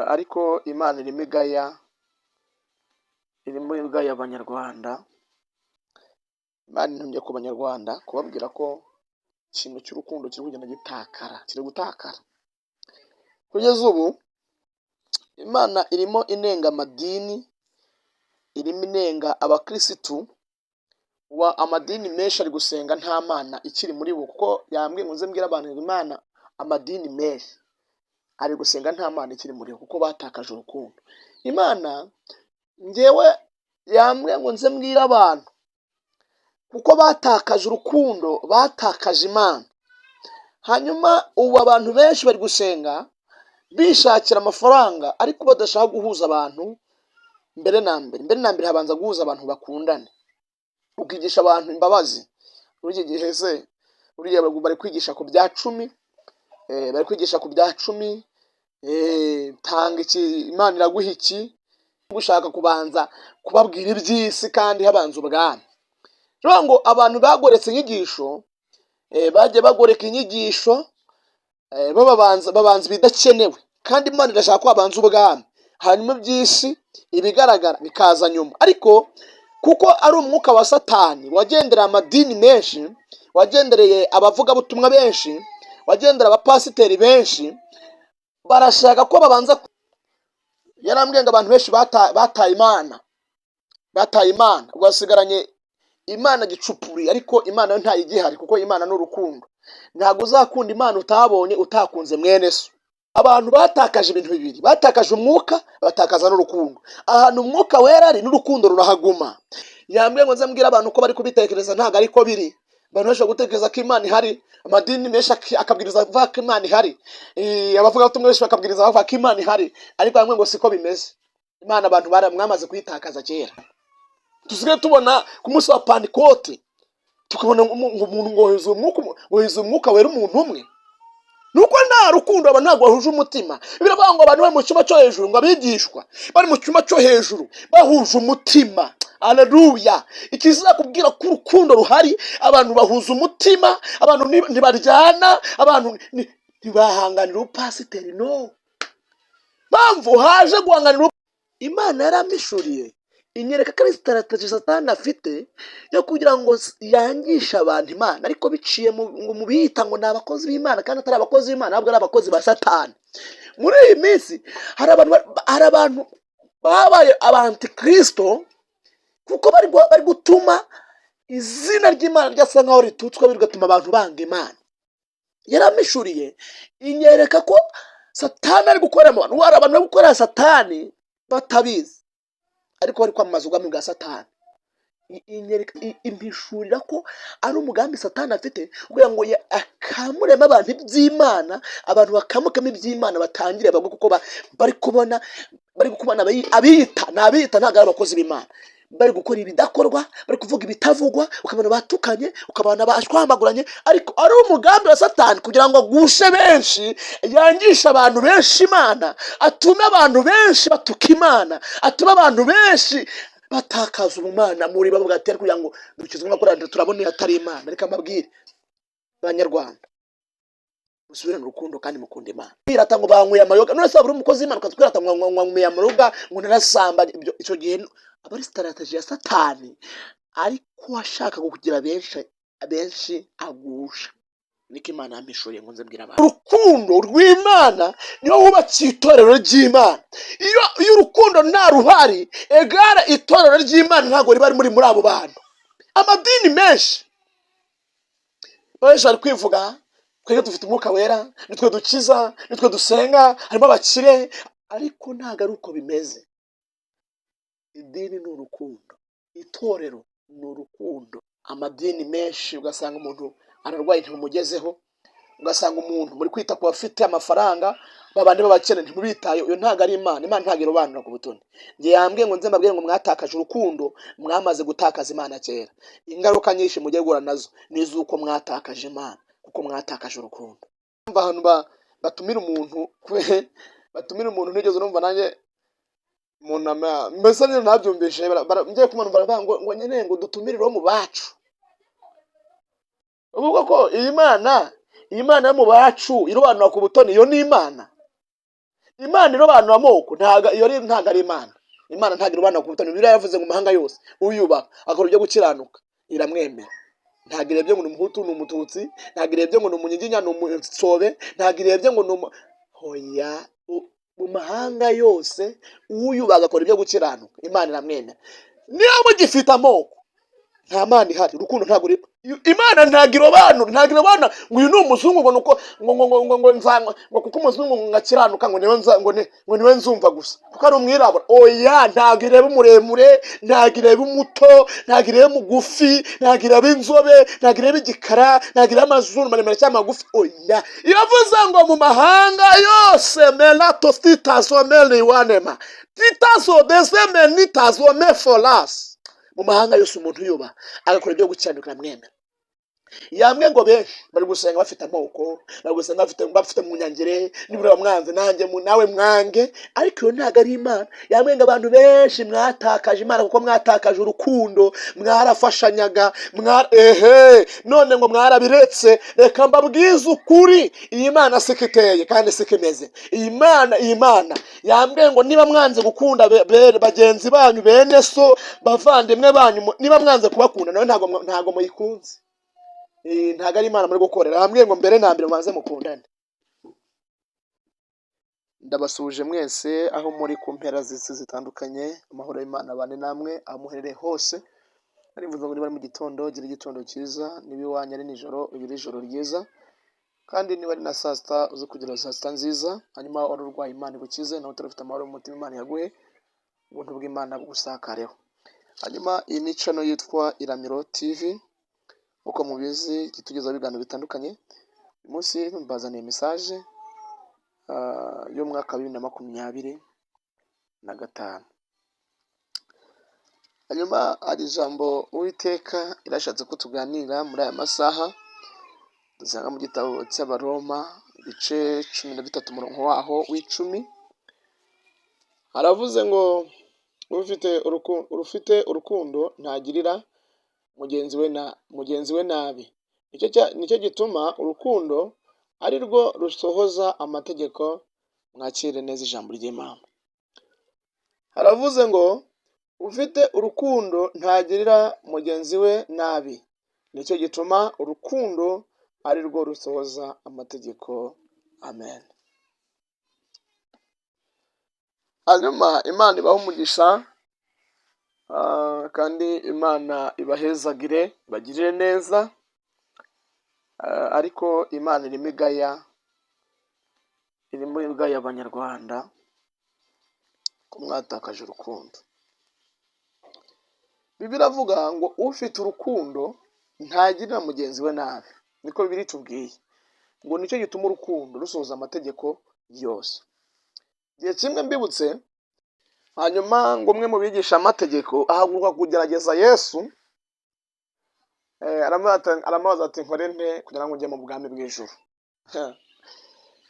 Ariko Imana irimo igaya, irimo igaya Abanyarwanda. Imana intumye ku Banyarwanda kubabwira ko ikintu cy'urukundo kiri kugenda gitakara, kiri gutakara. Kugeza ubu Imana irimo inenga amadini, irimo inenga abakirisitu. Ubu amadini menshi ari gusenga nta Mana ikiri muri bo, kuko yambwiye ngo nze mbwire abantu ngo Imana, amadini menshi ari gusenga nta Mana ikiri muri bo kuko batakaje urukundo. Imana ngewe yambwiye ngo nze mbwire abantu kuko batakaje urukundo, batakaje Imana. Hanyuma ubu abantu benshi bari gusenga bishakira amafaranga, ariko badashaka guhuza abantu. Mbere na mbere habanza guhuza abantu, bakundane, ukigisha abantu imbabazi. Muri iki gihe se buriya bari kwigisha ku bya cumi, bari kwigisha ku bya cumi, tanga iki, Imana iraguha iki. Gushaka kubanza kubabwira iby'isi kandi habanza ubwami. Bivuga ngo abantu bagoretse inyigisho, bagiye bagoreka inyigisho, bo babanza ibidakenewe, kandi Imana irashaka ko habanza ubwami, hanyuma iby'isi, ibigaragara bikaza nyuma. Ariko kuko ari umwuka wa Satani wagendereye amadini menshi, wagendereye abavugabutumwa benshi, wagendereye abapasiteri benshi, barashaka ko babanza. Yarambwiye ngo abantu benshi bataye Imana, bataye Imana, ubwo basigaranye Imana gicupuri, ariko Imana yo ntayigihari, kuko Imana ni urukundo. Ntabwo uzakunda Imana utabonye utakunze mwene so. Abantu batakaje ibintu bibiri: batakaje umwuka, batakaza n'urukundo. Ahantu Umwuka Wera ari, n'urukundo rurahaguma. Yambwiye ngo nze mbwire abantu ko bari kubitekereza ntabwo ariko biri. Abantu benshi gutekereza ko Imana ihari, amadini menshi akabwiriza avuga ko Imana ihari, abavugabutumwa benshi bakabwiriza bavuga ko Imana ihari, ariko bamwe ngo siko bimeze. Imana abantu mwamaze kuyitakaza kera. Dusigaye tubona ku munsi wa Pantekote, tukabona ngo umuntu ngo yuzuye Umwuka Wera, umuntu umwe. Nuko nta rukundo, aba ntabwo bahuje umutima. Biravuga ngo abantu bari mu cyumba cyo hejuru, ngo abigishwa bari mu cyumba cyo hejuru bahuje umutima. Aleluya! Ikizakubwira ko urukundo ruhari, abantu bahuza umutima, abantu ntibaryana, abantu ntibahanganira ubupasiteri. No mpamvu haje guhanganira, Imana yarampishuriye, inyereka ko ari strategy Satani afite yo kugira ngo yangishe abantu Imana, ariko biciye ngo mu biyita ngo ni abakozi b'Imana kandi atari abakozi b'Imana, ahubwo ari abakozi ba Satani. Muri iyi minsi hari abantu babaye abantikristo, kuko bari gutuma izina ry'Imana ryasa nkaho ritutswe, bigatuma abantu banga Imana. Yaramishuriye, inyereka ko Satani ari gukorera mu bantu. Hari abantu bari gukorera Satani batabizi, ariko bari kwamamaza ubwami bwa Satani. Impishurira ko ari umugambi Satani afite kugira ngo akamuremo abantu iby'Imana, abantu bakamukamo iby'Imana, batangire bagwe, kuko bari kubona abiyita, ni abiyita, ntabwo ari abakozi b'Imana, bari gukora ibidakorwa, bari kuvuga ibitavugwa, ukabona batukanye, ukabona bashwamaguranye, ariko ari umugambi wa Satani kugira ngo agushe benshi, yangishe abantu benshi Imana, atume abantu benshi batuka Imana, atume abantu benshi batakaza ubumana muri bo, bavuga ati kugira ngo dukizwe nka kuriya turabona iyo atari Imana. Reka mbabwire, Banyarwanda, musubirane urukundo kandi mukunda Imana. Kwirata ngo banyweye amayoga, none se waba uri umukozi w'Imana ukatwirata ngo wanyweye amayoga, ngo narasambanye? Ibyo icyo gihe aba ari strategy ya Satani, ariko ashaka kugira benshi benshi agusha. Niko Imana yampishuriye ngo nze mbwira abantu. Urukundo rw'Imana niwo wubakiye itorero ry'Imana. Iyo urukundo nta ruhari, egara itorero ry'Imana ntabwo riba muri abo bantu. Amadini menshi, benshi bari kwivuga: twebwe dufite Umwuka Wera, nitwe dukiza, nitwe dusenga, harimo abakire, ariko ntabwo ari uko bimeze. Idini ni urukundo, itorero ni urukundo. Amadini menshi ugasanga umuntu ararwaye ntimugezeho, ugasanga umuntu muri kwita ku bafite amafaranga, babandi b'abakene ntimubitaye. Iyo ntabwo ari Imana. Imana ntabwo irobanura ku butoni. Njye yambwiye ngo nze mbabwire ngo mwatakaje urukundo, mwamaze gutakaza Imana kera. Ingaruka nyinshi mugiye guhura nazo ni iz'uko mwatakaje Imana, kuko mwatakaje urukundo. Umva, ahantu batumira umuntu, batumira umuntu, ntigeze numva nanjye umuntu mbese nyine ntabyumvishe. Ngiye kumva numva baravuga ngo nyine ngo dutumire uwo mu bacu. Uvuga ko iyi Mana yo mu bacu irobanura ku butoni, iyo ni Imana? Imana irobanura amoko, ntago iyo ari, ntago ari Imana. Imana ntago irobanura ku butoni. Bibiliya yavuze ngo mahanga yose uyubaha akora ibyo gukiranuka iramwemera. Ntago irebye ngo ni Umuhutu, ni Umututsi, ntago irebye ngo ni Umunyiginya, ni Umutsobe, ntago irebye ngo ni umu hoya. Mu mahanga yose uyubaha agakora ibyo gukiranuka, Imana iramwemera. Niba mugifite amoko, nta Mana ihari, urukundo ntabwo uri. Imana ntabwo irobanura, ntabwo irobanura ngo uyu ni umuzungu, ngo nuko ngo nzanywa, ngo kuko umuzungu ngo ngakiranuka, ngo niwe nza, ngo niwe nzumva gusa kuko ari umwirabura. Oya, ntabwo ireba umuremure, ntabwo ireba umuto, ntabwo ireba mugufi, ntabwo ireba inzobe, ntabwo ireba igikara, ntabwo ireba amazuru maremare cyangwa magufi. Oya, iravuze ngo mu mahanga yose melato titazo meliwanema titazo desemenitazo mefolas, mu mahanga yose umuntu yubaha agakora ibyo gukiranuka aramwemera. Yambwe ngo benshi bari gusenga bafite amoko, bari gusenga bafite mu nyangire, nibura mwanze nanjye nawe mwange, ariko iyo ntabwo ari Imana. Yambwe ngo abantu benshi mwatakaje Imana kuko mwatakaje urukundo, mwarafashanyaga, ehe, none ngo mwarabiretse. Reka mbabwize ukuri, iyi Mana siko iteye kandi siko imeze. Iyi Mana yambwiye ngo niba mwanze gukunda bagenzi banyu, bene so, bavandimwe banyu, niba mwanze kubakunda, nawe ntabwo muyikunze. Ntabwo ari Imana muri gukorera. Hamwe ngo mbere na mbere mubanze mukundane. Ndabasuhuje mwese aho muri ku mpera z'isi zitandukanye. Amahoro y'Imana abane namwe aho muherereye hose. Narivuze ngo niba ari mu gitondo, gira igitondo cyiza; niba iwanyu ari nijoro, ugire ijoro ryiza; kandi niba ari na saa sita, uze kugira saa sita nziza. Hanyuma wari urwaye, Imana igukize; nawe utarafite amahoro mu mutima, Imana yaguhe ubuntu bw'Imana bugusakareho. Hanyuma iyi ni channel yitwa Iramiro TV, uko mubizi itugezaho ibiganiro bitandukanye. Uyu munsi mbazaniye message y'umwaka wa 2025. Hanyuma hari ijambo Uwiteka irashatse ko tuganira muri aya masaha, dusanga mu gitabo cy'Abaroma, ibice 13, umurongo waho w'10. Haravuze ngo ufite urukundo ntagirira mugenzi we nabi, nicyo gituma urukundo ari rwo rusohoza amategeko. Mwakire neza ijambo ry'Imana. Haravuze ngo ufite urukundo ntagirira mugenzi we nabi, nicyo gituma urukundo ari rwo rusohoza amategeko. Amen. Hanyuma Imana ibahe umugisha, kandi Imana ibahezagire, ibagirire neza. Ariko Imana irimo igaya, irimo igaya Abanyarwanda ko mwatakaje urukundo. Bibiliya iravuga ngo ufite urukundo ntagirira mugenzi we nabi, niko Bibiliya itubwiye, ngo nicyo gituma urukundo rusohoza amategeko yose. Igihe kimwe mbibutse, hanyuma ngo umwe mu bigisha amategeko ahaguruka kugerageza Yesu, aramubaza ati: "Nkore nte kugira ngo njye mu bwami bw'ijuru?"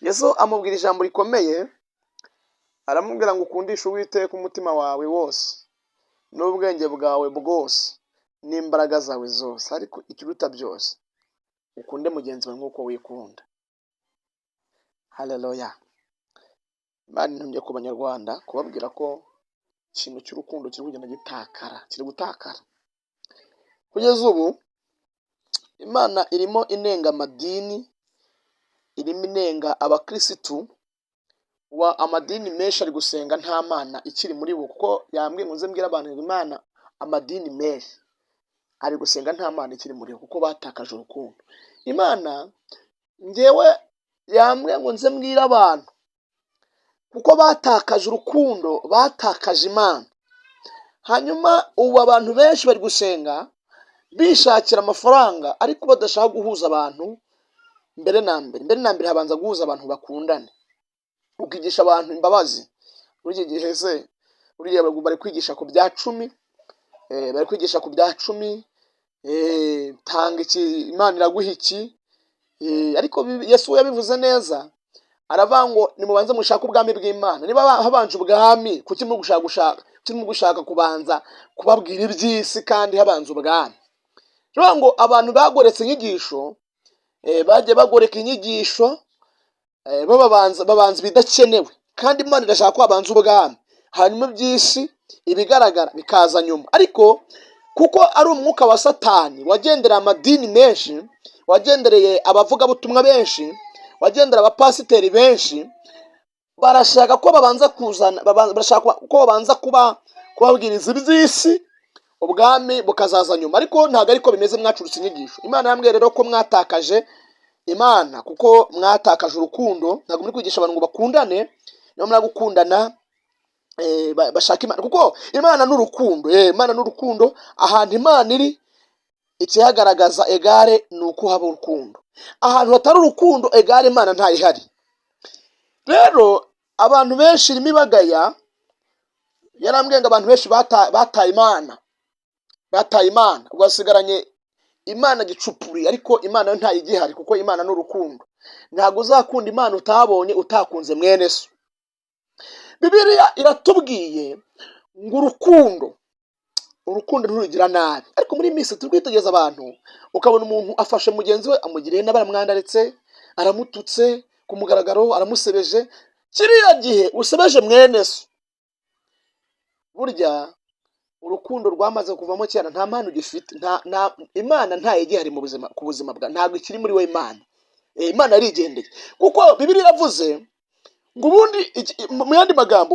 Yesu amubwira ijambo rikomeye, aramubwira ngo ukundishe Uwiteka umutima wawe wose n'ubwenge bwawe bwose n'imbaraga zawe zose, ariko ikiruta byose ukunde mugenzi wawe nk'uko wikunda. Haleluya! Imana intumye ku Banyarwanda kubabwira ko ikintu cy'urukundo kiri kugenda gitakara, kiri gutakara kugeza ubu. Imana irimo inenga amadini, irimo inenga abakirisitu wa amadini menshi ari gusenga nta Mana ikiri muri bo, kuko yambwiye ngo nze mbwire abantu ngo Imana, amadini menshi ari gusenga nta Mana ikiri muri bo kuko batakaje urukundo. Imana ngewe yambwiye ngo nze mbwire abantu kuko batakaje urukundo, batakaje Imana. Hanyuma ubu abantu benshi bari gusenga bishakira amafaranga, ariko badashaka guhuza abantu. Mbere na mbere habanza guhuza abantu, bakundane, ukigisha abantu imbabazi. Muri iki gihe se buriya bari kwigisha ku bya cumi, bari kwigisha ku bya cumi, tanga iki, Imana iraguha iki. Ariko Yesu we yabivuze neza, aravuga ngo nimubanze mushake ubwami bw'Imana. Niba habanje ubwami, kuki muri gushaka, kuki muri gushaka kubanza kubabwira iby'isi kandi habanza ubwami? Bivuga ngo abantu bagoretse inyigisho, bagiye bagoreka inyigisho, bo babanza ibidakenewe. Kandi Imana irashaka ko habanza ubwami, hanyuma iby'isi, ibigaragara bikaza nyuma. Ariko kuko ari umwuka wa Satani wagendereye amadini menshi, wagendereye abavugabutumwa benshi, wagendereye abapasiteri benshi, barashaka ko babanza kuzana barashaka ko babanza kubabwiriza iby'isi, ubwami bukazaza nyuma. Ariko ntabwo ariko bimeze. Mwacurutse inyigisho. Imana yambwiye rero ko mwatakaje Imana kuko mwatakaje urukundo. Ntabwo muri kwigisha abantu ngo bakundane. Niba gukundana, bashaka Imana, kuko Imana ni urukundo. Imana ni urukundo. Ahantu Imana iri, ikihagaragaza égale ni uko haba urukundo. Ahantu hatari urukundo, égale Imana ntayihari. Rero abantu benshi irimo ibagaya. Yarambwiye ngo abantu benshi bataye Imana, bataye Imana, ubwo basigaranye Imana gicupuri, ariko Imana yo ntayigihari, kuko Imana ni urukundo. Ntabwo uzakunda Imana utabonye utakunze mwene so. Bibiliya iratubwiye ngo urukundo ntirugira nabi. Ariko muri iyi minsi turi kwitegereza abantu, ukabona umuntu afashe mugenzi we, amugiriye nabi, aramwandaritse, aramututse ku mugaragaro, aramusebeje. Kiriya gihe usebeje mwene so, burya urukundo rwamaze kuvamo kera. Nta mpano ugifite, nta Imana ntayigihari mu buzima, ku buzima bwa, ntabwo ikiri muri we Imana. Imana yarigendeye, kuko Bibiliya iravuze ngo ubundi mu yandi magambo,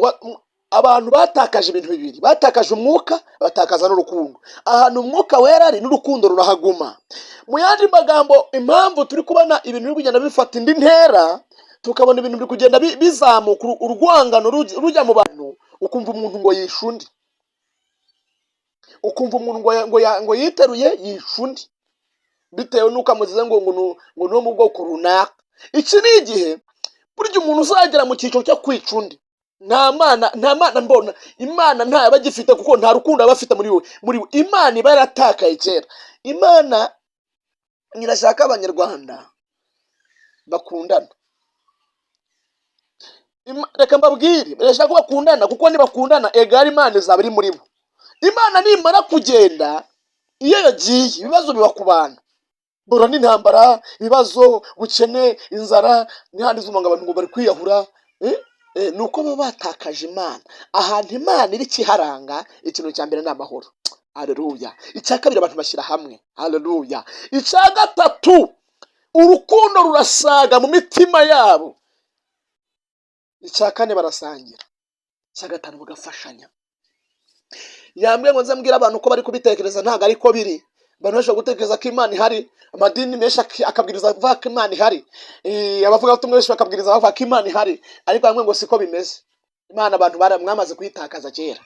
abantu batakaje ibintu bibiri: batakaje umwuka, batakaza n'urukundo. Ahantu umwuka wera ari, n'urukundo rurahaguma. Mu yandi magambo, impamvu turi kubona ibintu biri kugenda bifata indi ntera, tukabona ibintu biri kugenda bizamuka, urwangano rujya mu bantu, ukumva umuntu ngo yishe undi, ukumva umuntu ngo yiteruye yishe undi bitewe n'uko amuzize ngo ni uwo mu bwoko runaka. Iki ni igihe burya umuntu uzagera mu cyiciro cyo kwica undi, nta Mana, nta Mana mbona, Imana ntayaba agifite, kuko nta rukundo aba afite muri we. Muri we Imana iba yaratakaye kera. Imana irashaka Abanyarwanda bakundana. Reka mbabwire, irashaka ko bakundana, kuko nibakundana, égale Imana izaba iri muri bo. Imana nimara kugenda, iyo yagiye, ibibazo biba ku bantu, bora n'intambara, ibibazo, ubukene, inzara n'ihandi zumva ngo abantu ngo bari kwiyahura. Ni uko baba batakaje Imana. Ahantu Imana iri, ikiharanga, ikintu cya mbere ni amahoro. Aleluya! Icya kabiri, abantu bashyira hamwe. Aleluya! Icya gatatu, urukundo rurasaga mu mitima yabo. Icya kane, barasangira. Icya gatanu, bagafashanya. Yambwiye ngo nze mbwire abantu ko bari kubitekereza, ntabwo ariko biri. Abantu bashobora gutekereza ko Imana ihari, amadini menshi akabwiriza avuga ko Imana ihari, abavugabutumwa benshi bakabwiriza bavuga ko Imana ihari, ariko bamwe ngo siko bimeze. Imana abantu mwamaze kuyitakaza kera.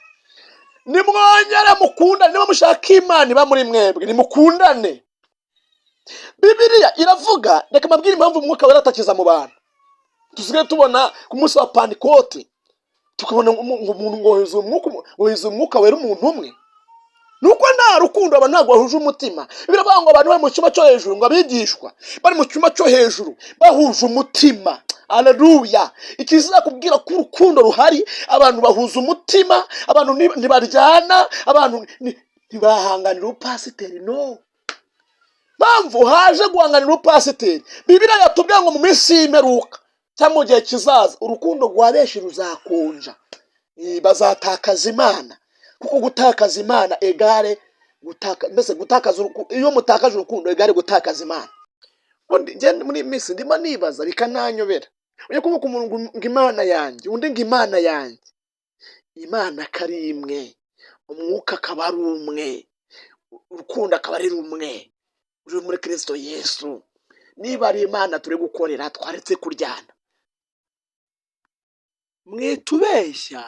Nimwongere mukundane. Niba mushaka Imana iba muri mwebwe, nimukundane. Bibiliya iravuga, reka mbabwire impamvu umwuka wera atakiza mu bantu. Dusigaye tubona ku munsi wa Pantekote, tukabona ngo umuntu ngo yuzuye umwuka wera umuntu umwe, nuko nta rukundo. Abantu ntabwo bahuje umutima. Biravuga ngo abantu bari mu cyumba cyo hejuru, ngo abigishwa bari mu cyumba cyo hejuru bahuje umutima. Aleluya! Ikizakubwira ko urukundo ruhari, abantu bahuza umutima, abantu ntibaryana, abantu ntibahanganira ubupasiteri. No mpamvu haje guhanganira ubupasiteri, Bibiliya yatubwiye ngo mu minsi y'imperuka cyangwa mu gihe kizaza, urukundo rwa benshi ruzakonja. Bazatakaza Imana, kuko gutakaza Imana égale gutaka, mbese gutakaza iyo mutakaje urukundo, égale gutakaza Imana. Ubundi njye muri iyi minsi ndimo nibaza bikananyobera. Ujya kuvuga umuntu ngo Imana yanjye, undi ngo Imana yanjye. Imana ko ari imwe, umwuka akaba ari umwe, urukundo akaba ari rumwe ruri muri Kirisito Yesu, niba ari Imana turi gukorera, twaretse kuryana? Mwitubeshya,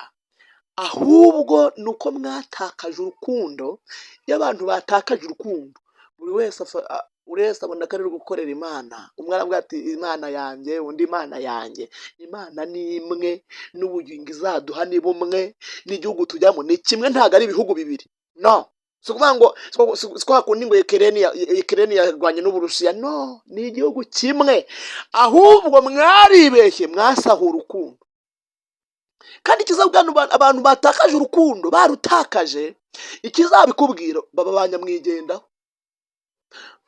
ahubwo ni uko mwatakaje urukundo. Iyo abantu batakaje urukundo, buri wese abona ko ari gukorera Imana. Umwe aravuga ati "Imana yanjye", undi "Imana yanjye". Imana ni imwe, n'ubugingo izaduha ni bumwe, n'igihugu tujyamo ni kimwe, ntabwo ari ibihugu bibiri. No si ukuvuga ngo si kwa kundi ngo Ukraine yarwanye n'Uburusiya. No, ni igihugu kimwe. Ahubwo mwaribeshye, mwasahuye urukundo. Kandi ikizabwira abantu batakaje urukundo, barutakaje, ikizabikubwira, baba ba nyamwigendaho,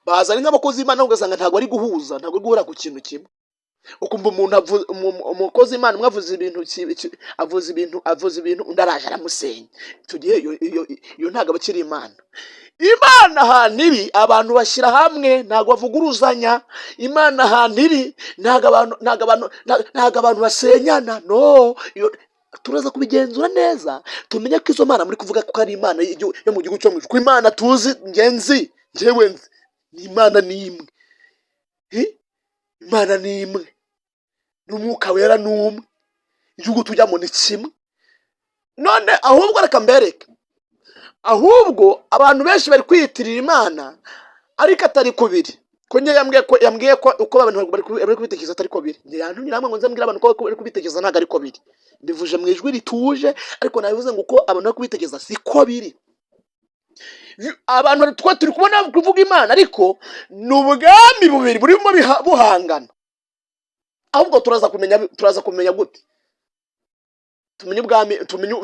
baza ari nk'abakozi b'Imana, ugasanga ntabwo ari guhuza, ntabwo ari guhura ku kintu kimwe. Ukumva umuntu umukozi Imana umwe avuze ibintu avuze ibintu, undi araje aramusenya. Icyo gihe iyo ntabwo aba akiri Imana. Imana ahantu iri, abantu bashyira hamwe, ntabwo bavuguruzanya. Imana ahantu iri, ntabwo abantu basenyana. No iyo turaza kubigenzura neza, tumenye ko izo mana muri kuvuga ko ari Imana yo mu gihugu cyo mu ijuru, ko Imana tuzi, ngenzi njyewe nzi, ni Imana ni imwe. Imana ni imwe, n'Umwuka Wera ni umwe, igihugu tujyamo ni kimwe. None ahubwo reka mbereke, ahubwo abantu benshi bari kwiyitirira Imana ariko atari kubiri, ko njye yambwiye ko uko abantu bari kubitekereza atari ko biri. Njye yantumye namwe ngo nze mbwire abantu ko bari kubitekereza ntabwo ariko biri. Mbivuje mu ijwi rituje, ariko nabivuze ngo uko abantu bari kubitekereza siko biri. Abantu twe turi kubona kuvuga Imana, ariko ni ubwami bubiri burimo buhangana. Ahubwo turaza kumenya gute? Tumenye ubwami,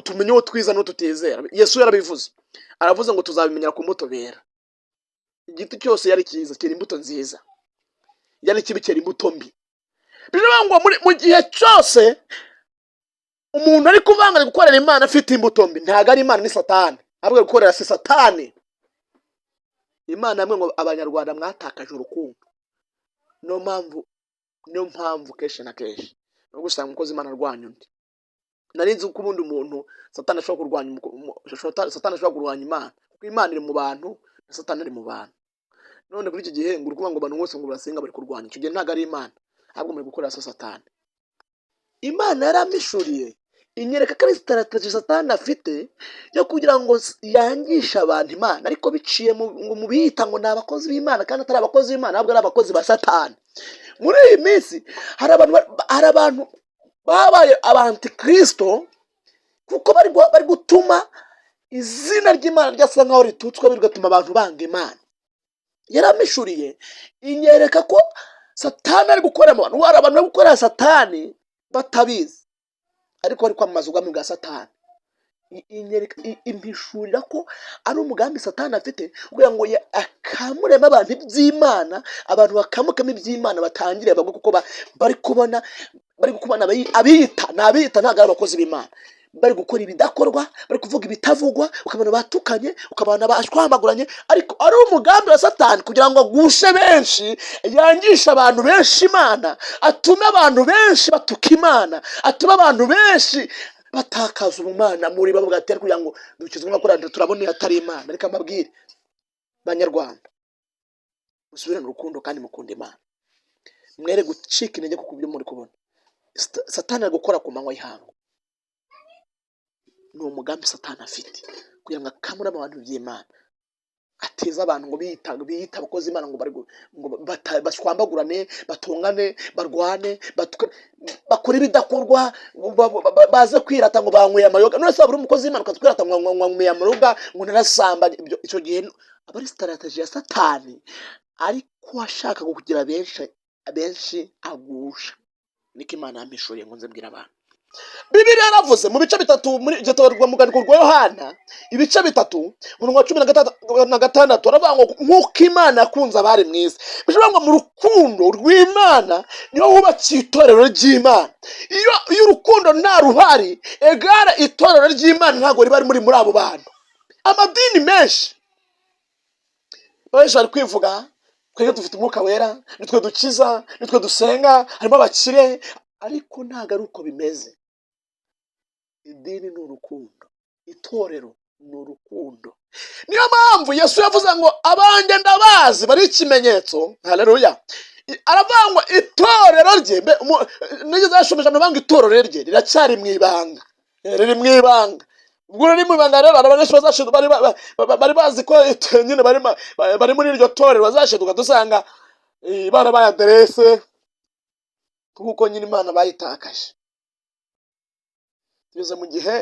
tumenye uwo twiza n'uwo tutizera. Yesu yarabivuze, aravuze ngo tuzabimenyera ku mbuto bera. Igiti cyose yari cyiza cyera imbuto nziza, yari kibi cyera imbuto mbi. Bivuga ngo mu gihe cyose umuntu ari kuvanga, ari gukorera Imana afite imbuto mbi, ntabwo ari Imana, ni Satani. Ahubwo ari gukorera si Satani. Imana yamwe ngo Abanyarwanda mwatakaje urukundo. Niyo mpamvu kenshi na kenshi no gusanga umukozi Imana arwanya undi. Nari nzi ko ubundi umuntu Satani ashobora kurwanya Satani ashobora kurwanya Imana, kuko Imana iri mu bantu na Satani ari mu bantu. None kuri iki gihe ngo uri kuvuga ngo abantu bose ngo barasenga bari kurwanya, icyo gihe ntabwo ari Imana, ahubwo muri gukorera so Satani. Imana yaramishuriye, inyereka ko ari strategy Satani afite yo kugira ngo yangishe abantu Imana, ariko biciye ngo mu biyita ngo ni abakozi b'Imana kandi atari abakozi b'Imana, ahubwo ari abakozi ba Satani. Muri iyi minsi hari abantu babaye abantikristo, kuko bari gutuma izina ry'Imana ryasa nkaho ritutswe, bigatuma abantu banga Imana. Yaramishuriye, inyereka ko Satani ari gukorera mu bantu. Hari abantu bari gukorera Satani batabizi, ariko bari kwamamaza ubwami bwa Satani. Impishurira ko ari umugambi Satani afite kugira ngo akamuremo abantu iby'Imana, abantu bakamukamo iby'Imana, batangire bagwe, kuko bari kubona abiyita, ni abiyita, ntabwo ari abakozi b'Imana, bari gukora ibidakorwa, bari kuvuga ibitavugwa, ukabona batukanye, ukabona bashwambaguranye, ariko ari umugambi wa Satani kugira ngo agushe benshi, yangishe abantu benshi Imana, atume abantu benshi batuka Imana, atume abantu benshi batakaza ubumana muri bo, bavuga ati kugira ngo dukizwe nka kuriya turabona iyo atari Imana. Reka mbabwire Banyarwanda, musubirane urukundo kandi mukunde Imana, mwere gucika intege, kuko ibyo muri kubona Satani ari gukora ku manywa y'ihangu ni umugambi Satani afite kugira ngo akamure abantu by'Imana, ateze abantu ngo biyita abakozi b'Imana, ngo bari ngo bashwambagurane, batongane, barwane, bakore ibidakorwa, baze kwirata ngo banyweye amayoga. None se waba uri umukozi w'Imana ukaza kwirata ngo wanyweye amayoga, ngo narasambanye? Ibyo icyo gihe aba ari strategy ya Satani, ariko ashaka kugira benshi benshi agusha. Niko Imana yampishuriye ngo nze mbwire abantu. Bibiliya yaravuze mu bice bitatu, muri igitabo mu rwandiko rwa Yohana, ibice 3, umurongo wa 16, aravuga ngo nk'uko Imana yakunze abari mu isi. Bivuga ngo mu rukundo rw'Imana niho wubakiye itorero ry'Imana. Iyo urukundo nta ruhari, egara itorero ry'Imana ntabwo riba muri abo bantu. Amadini menshi, benshi bari kwivuga twebwe dufite Umwuka Wera, nitwe dukiza, nitwe dusenga, harimo abakire, ariko ntabwo ari uko bimeze. Idini ni urukundo, itorero ni urukundo. Niyo mpamvu Yesu yavuze ngo abanjye ndabazi, bari ikimenyetso. Haleluya! Aravuga ngo itorero rye nigeze yashomeje abantu ngo itorero rye riracyari mu ibanga. Riri mu ibanga. Ubwo riri mu ibanga rero, hari benshi bazashiduka bari bazi ko nyine bari muri iryo torero, bazashiduka dusanga barabaye aderese, kuko nyine Imana bayitakaje. Tugeze mu gihe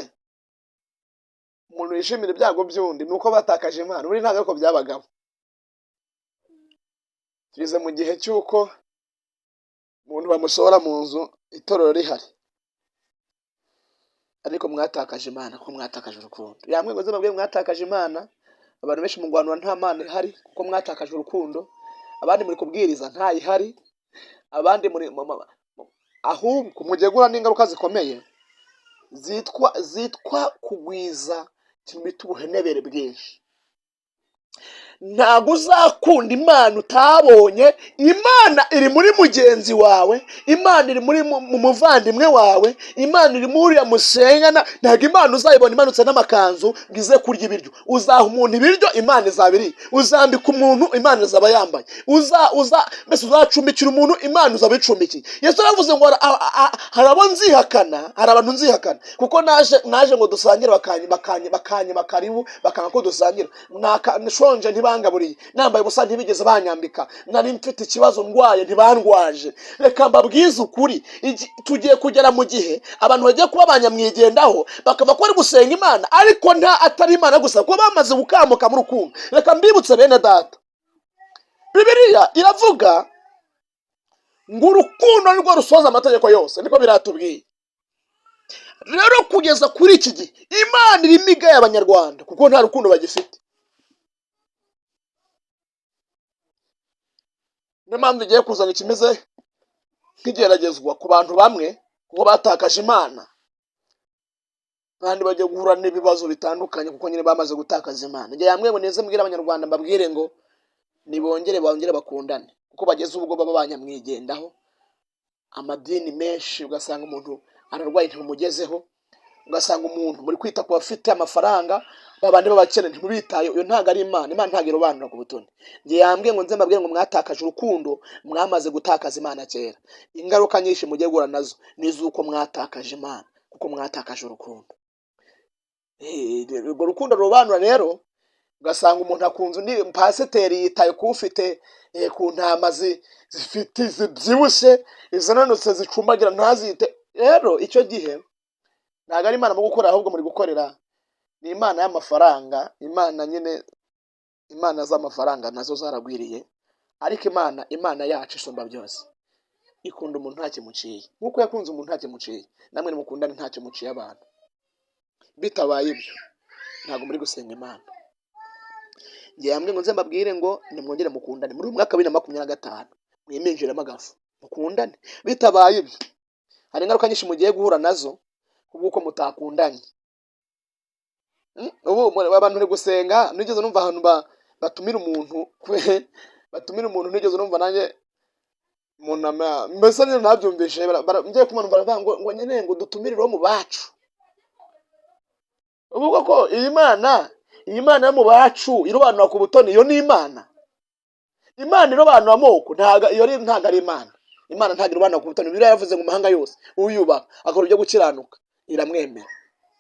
umuntu yishimira ibyago by'undi, ni uko batakaje Imana. Ubundi ntabwo ariko byabagamo. Tugeze mu gihe cy'uko umuntu bamusohora mu nzu itorero rihari, ariko mwatakaje Imana kuko mwatakaje urukundo. Yamwe ngo nze mwatakaje Imana. Abantu benshi mu Rwanda nta Mana ihari kuko mwatakaje urukundo. Abandi muri kubwiriza ntayihari, abandi muri Ahubwo mugiye guhura n'ingaruka zikomeye zitwa kugwiza ikintu bita ubuhenebere bwinshi. Ntabwo uzakunda Imana utabonye. Imana iri muri mugenzi wawe, Imana iri muri mu muvandimwe wawe, Imana iri muri uriya musengana. Ntabwo Imana uzayibona imanutse n'amakanzu ngo ize kurya ibiryo. Uzaha umuntu ibiryo, Imana izaba iriye. Uzambika umuntu, Imana izaba yambaye. Uza uza mbese uzacumbikira umuntu, Imana uzaba icumbikiye. Yesu aravuze ngo hari abo nzihakana, hari abantu nzihakana, kuko naje ngo dusangire, bakanyima karibu, bakanga ko dusangira. Nshonje ntibangaburiye, nambaye ubusa ntibigeze banyambika, nari mfite ikibazo ndwaye ntibandwaje. Reka mbabwize ukuri, tugiye kugera mu gihe abantu bagiye kuba banyamwigendaho, bakava ko bari gusenga Imana ariko nta atari Imana gusa, kuko bamaze gukamuka mu rukundo. Reka mbibutse, bene data, Bibiliya iravuga ngo urukundo nirwo rusoza amategeko yose, niko biratubwiye. Rero kugeza kuri iki gihe Imana irimo igaya Abanyarwanda kuko nta rukundo bagifite. Niyo mpamvu igiye kuzana ikimeze nk'igeragezwa ku bantu bamwe, kuko batakaje Imana, kandi bagiye guhura n'ibibazo bitandukanye kuko nyine bamaze gutakaza Imana. Igihe yambwiye ngo neze mbwire Abanyarwanda, mbabwire ngo nibongere bongere bakundane, kuko bageze ubwo baba banyamwigendaho. Amadini menshi, ugasanga umuntu ararwaye ntimugezeho, ugasanga umuntu muri kwita ku bafite amafaranga, babandi b'abakene ntimubitaye. Iyo ntabwo ari Imana. Imana ntabwo irobanura ku butoni. Njye yambwiye ngo nze mbabwire ngo mwatakaje urukundo, mwamaze gutakaza Imana kera. Ingaruka nyinshi mugiye guhura nazo ni iz'uko mwatakaje Imana, kuko mwatakaje urukundo. Urwo rukundo rurobanura rero, ugasanga umuntu akunze undi pasiteri, yitaye ku ufite ku ntama zifite zibyibushye, izananutse zicumbagira ntazite. Rero icyo gihe ntabwo ari Imana mu gukora, ahubwo muri gukorera ni imana y'amafaranga. Imana nyine, imana z'amafaranga nazo zaragwiriye, ariko Imana yacu isumba byose ikunda umuntu ntacyo imuciye. Nk'uko yakunze umuntu ntacyo imuciye, namwe nimukundane ntacyo muciye abantu. Bitabaye ibyo ntabwo muri gusenga Imana. Ngiye hamwe ngo nze mbabwire ngo nimwongere mukundane muri uyu mwaka wa 2025, mwiminjiremo agafu mukundane. Bitabaye ibyo hari ingaruka nyinshi mugiye guhura nazo kubw'uko mutakundanye. Ubu abantu bari gusenga, nigeze numva ahantu batumira umuntu, batumira umuntu, nigeze numva nanjye umuntu mbese nyine nabyumvishe, ngiye kumva numva baravuga ngo nyine ngo dutumire uwo mu bacu. Ubu koko iyi Mana yo mu bacu irobanura ku butoni, iyo ni Imana? Imana irobanura amoko, ntago iyo ari, ntago ari Imana. Imana ntago irobanura ku butoni. Bibiliya yavuze ngo mahanga yose uyubaha akora ibyo gukiranuka iramwemera.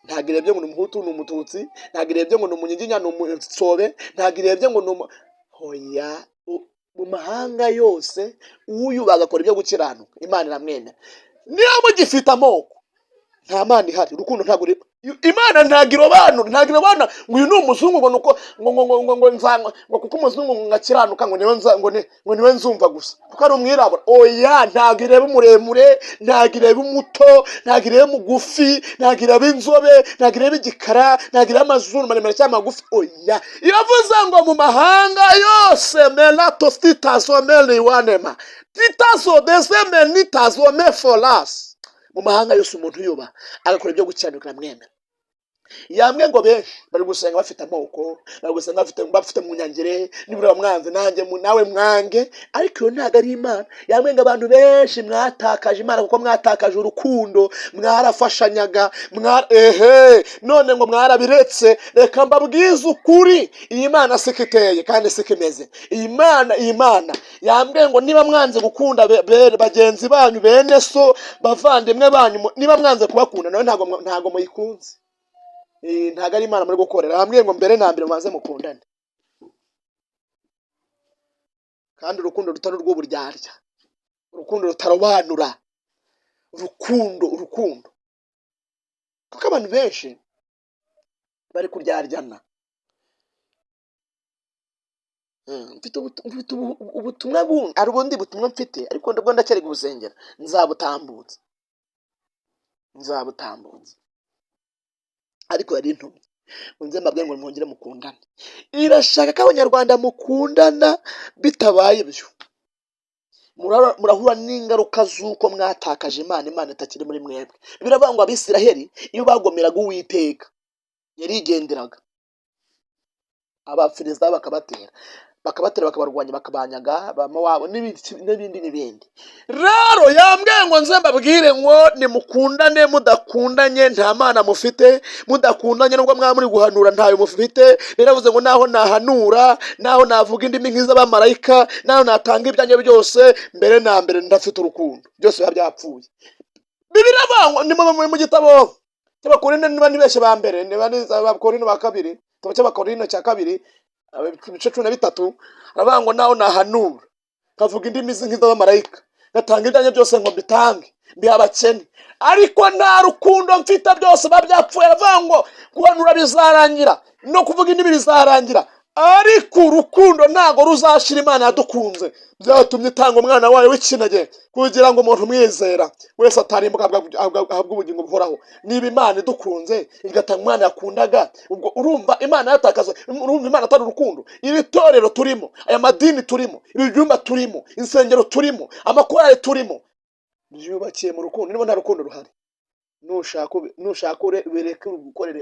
Ntabwo irebye ngo ni Umuhutu, ni Umututsi, ntabwo irebye ngo ni Umunyiginya, ni Umutsobe, ntabwo irebye ngo ni umu hoya. Mu mahanga yose uyubaha agakora ibyo gukiranuka Imana iramwemera. Niba mugifite amoko, nta Mana ihari. Urukundo ntabwo Imana ntabwo irobanura, ntabwo irobanura ngo uyu ni umuzungu, ngo nuko ngo nzanywa ngo kuko umuzungu ngo ngakiranuka, ngo niwe nza, ngo niwe nzumva gusa kuko ari umwirabura. Oya, ntabwo ireba umuremure, ntabwo ireba umuto, ntabwo ireba mugufi, ntabwo ireba inzobe, ntabwo ireba igikara, ntabwo ireba amazuru maremare cyangwa magufi. Oya, iravuze ngo mu mahanga yose melatostitazo meliwanema titazo desemenitazo mefolas, mu mahanga yose umuntu yubaha agakora ibyo gukiranuka aramwemera. Yambwe ngo benshi bari gusenga bafite amoko, bari gusenga bafite mu nyangire, nibura mwanze nanjye nawe mwange, ariko iyo ntabwo ari Imana. Yambwe ngo abantu benshi mwatakaje Imana kuko mwatakaje urukundo, mwarafashanyaga, ehe, none ngo mwarabiretse. Reka mbabwize ukuri, iyi Mana siko iteye kandi siko imeze. Iyi Mana yambwiye ngo niba mwanze gukunda bagenzi banyu, bene so, bavandimwe banyu, niba mwanze kubakunda, nawe ntabwo muyikunze. Ntabwo ari Imana muri gukorera. Hamwe ngo mbere na mbere mubanze mukundane, kandi urukundo rutari urw'uburyarya, urukundo rutarobanura, urukundo, kuko abantu benshi bari kuryaryana. Mfite ubutumwa bundi, hari ubundi butumwa mfite, ariko ndabwo ndacyari gusengera, nzabutambutsa, ariko yari intumye ngo nze mbabwire ngo mwongere mukundane. Irashaka ko Abanyarwanda mukundana. Bitabaye ibyo Murahura n'ingaruka z'uko mwatakaje Imana, Imana itakiri muri mwebwe. Biravuga ngo Abisiraheli iyo bagomeraga Uwiteka yarigenderaga, Abafilisitiya bakabatera, bakabatera, bakabarwanya, bakabanyaga Abamowabu n'ibindi n'ibindi n'ibindi. Rero yambwiye ngo nze mbabwire ngo nimukundane. Mudakundanye nta Mana mufite. Mudakundanye, nubwo mwaba muri guhanura, ntayo mufite. Biravuze ngo naho nahanura, naho navuga indimi nk'iz'abamarayika, naho natanga ibyanjye byose, mbere na mbere ndafite urukundo, byose biba byapfuye. Bibiliya iravuga ngo ni mu gitabo cy'Abakorinto, niba nibeshye ba mbere, niba ni Abakorinto ba kabiri, igitabo cy'Abakorinto cya kabiri, ibice 13, aravuga ngo naho nahanura, nkavuga indimi nk'iz'abamarayika, ngatanga ibyanjye byose ngo mbitange mbiha abakene, ariko nta rukundo mfite, byose biba byapfuye. Aravuga ngo guhanura bizarangira, no kuvuga indimi bizarangira, ariko urukundo ntabwo ruzashira. Imana yadukunze byatumye itanga umwana wayo w'ikinege kugira ngo umuntu umwizera wese atarimbuka, ahabwe ubugingo buhoraho. Niba Imana idukunze igatanga umwana yakundaga, ubwo urumva Imana yatakaza? Urumva Imana atari urukundo? Iri torero turimo, aya madini turimo, ibi byumba turimo, insengero turimo, amakorali turimo, byubakiye mu rukundo. Niba nta rukundo ruhari, nushaka bireke,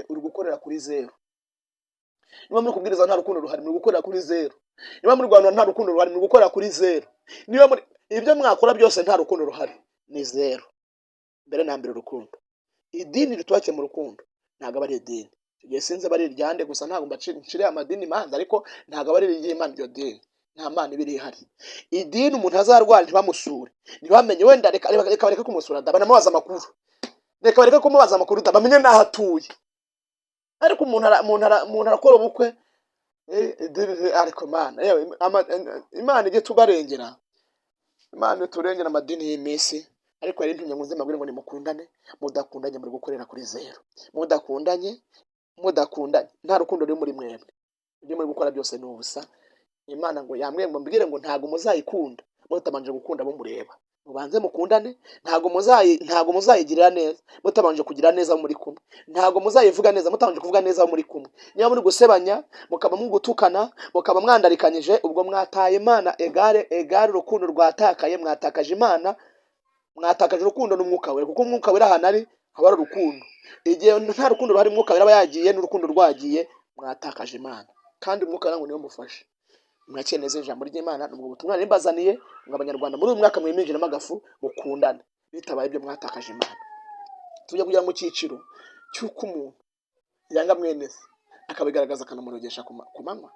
uri gukorera kuri zeru. Niba muri kubwiriza nta rukundo ruhari, muri gukorera kuri zeru. Niba muri Rwanda nta rukundo ruhari, muri gukorera kuri zeru. Niba muri ibyo mwakora byose nta rukundo ruhari, ni zeru. Mbere na mbere urukundo. Idini ritubakiye mu rukundo ntabwo aba ari idini. Icyo gihe sinzi aba ari iryande gusa, ntabwo nciriye amadini imanza, ariko ntabwo aba ari iry'Imana. Iryo dini nta Mana iba ihari. Idini umuntu azarwara ntibamusure, ntibamenye wenda, reka reka bareke kumusura da, banamubaza amakuru, reka bareke kumubaza amakuru da, bamenye n'aho atuye. Ariko umuntu arakora ubukwe, idini, ariko Mana yewe, Imana ijye tubarengera, Imana iturengera amadini y'iminsi. Ariko yari intumye ngo nze mbabwire ngo nimukundane. Mudakundanye muri gukorera kuri zeru. Mudakundanye, mudakundanye, nta rukundo ruri muri mwebwe, ibyo muri gukora byose ni ubusa. Imana ngo yambwiye ngo mbwire ngo ntabwo muzayikunda mutabanje gukunda abo mureba. Mubanze mukundane. Ntabwo muzayigirira neza mutabanje kugira neza abo muri kumwe. Ntabwo muzayivuga neza mutabanje kuvuga neza abo muri kumwe. Niba muri gusebanya, mukaba mugutukana, mukaba mwandarikanyije, ubwo mwataye Imana. Égale, égale urukundo rwatakaye, mwatakaje Imana, mwatakaje urukundo n'Umwuka Wera, kuko Umwuka Wera ahantu ari haba hari urukundo. Igihe nta rukundo ruhari, Umwuka Wera aba yagiye n'urukundo rwagiye, mwatakaje Imana. Kandi Umwuka Wera ngo niwe mufashe. Mwakire neza ijambo ry'Imana. Ni ubwo butumwa nari mbazaniye ngo Abanyarwanda muri uyu mwaka mwiminjiremo agafu, mukundane. Bitabaye ibyo, mwatakaje Imana. Tujya kugera mu cyiciro cy'uko umuntu yanga mwene se, akabigaragaza, akanamurogesha ku manywa.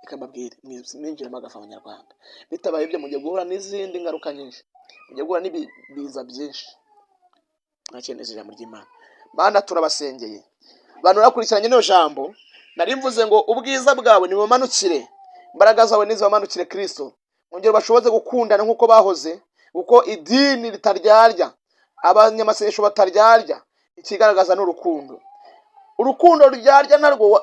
Reka mbabwire, mwinjiremo agafu Abanyarwanda. Bitabaye ibyo, mugiye guhura n'izindi ngaruka nyinshi, mugiye guhura n'ibiza byinshi. Mwakire neza ijambo ry'Imana. Mana, turabasengeye abantu bakurikiranye n'iryo jambo nari mvuze ngo ubwiza bwawe nibumanukire, imbaraga zawe nizibamanukire Kristo, mwongere bashoboze gukundana nk'uko bahoze, kuko idini ritaryarya, abanyamasengesho bataryarya, ikigaragaza ni urukundo. Urukundo ruryarya narwo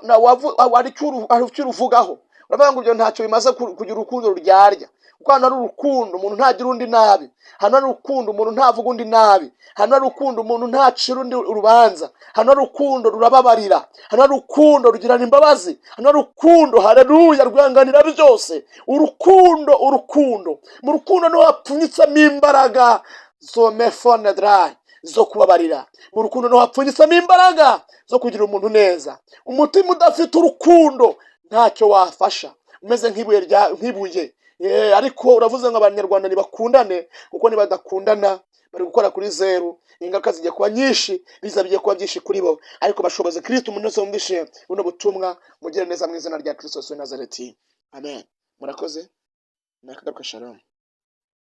hari icyo uruvugaho, uravuga ngo ibyo ntacyo bimaze kugira urukundo ruryarya, kuko hano hari urukundo umuntu ntagira undi nabi, hano hari urukundo umuntu ntavuga undi nabi, hano hari urukundo umuntu ntacira undi urubanza, hano hari urukundo rurababarira, hano hari urukundo rugirana imbabazi, hano hari urukundo, haleluya, rwihanganira byose. Urukundo, urukundo, mu rukundo niho hapfunyitsemo imbaraga zo mefone dry zo kubabarira. Mu rukundo niho hapfunyitsemo imbaraga zo kugira umuntu neza. Umutima udafite urukundo ntacyo wafasha, umeze nk'ibuye rya nk'ibuye. Ariko uravuze ngo Abanyarwanda ntibakundane, kuko nibadakundana bari gukora kuri zeru. Ingaruka zigiye kuba nyinshi, biza bigiye kuba byinshi kuri bo. Ariko bashoboze Kristo. Umuntu wese wumvishe buno butumwa, mugire neza mu izina rya Kristo Yesu w'i Nazareti, amen. Murakoze, nakagaruka. Shalom.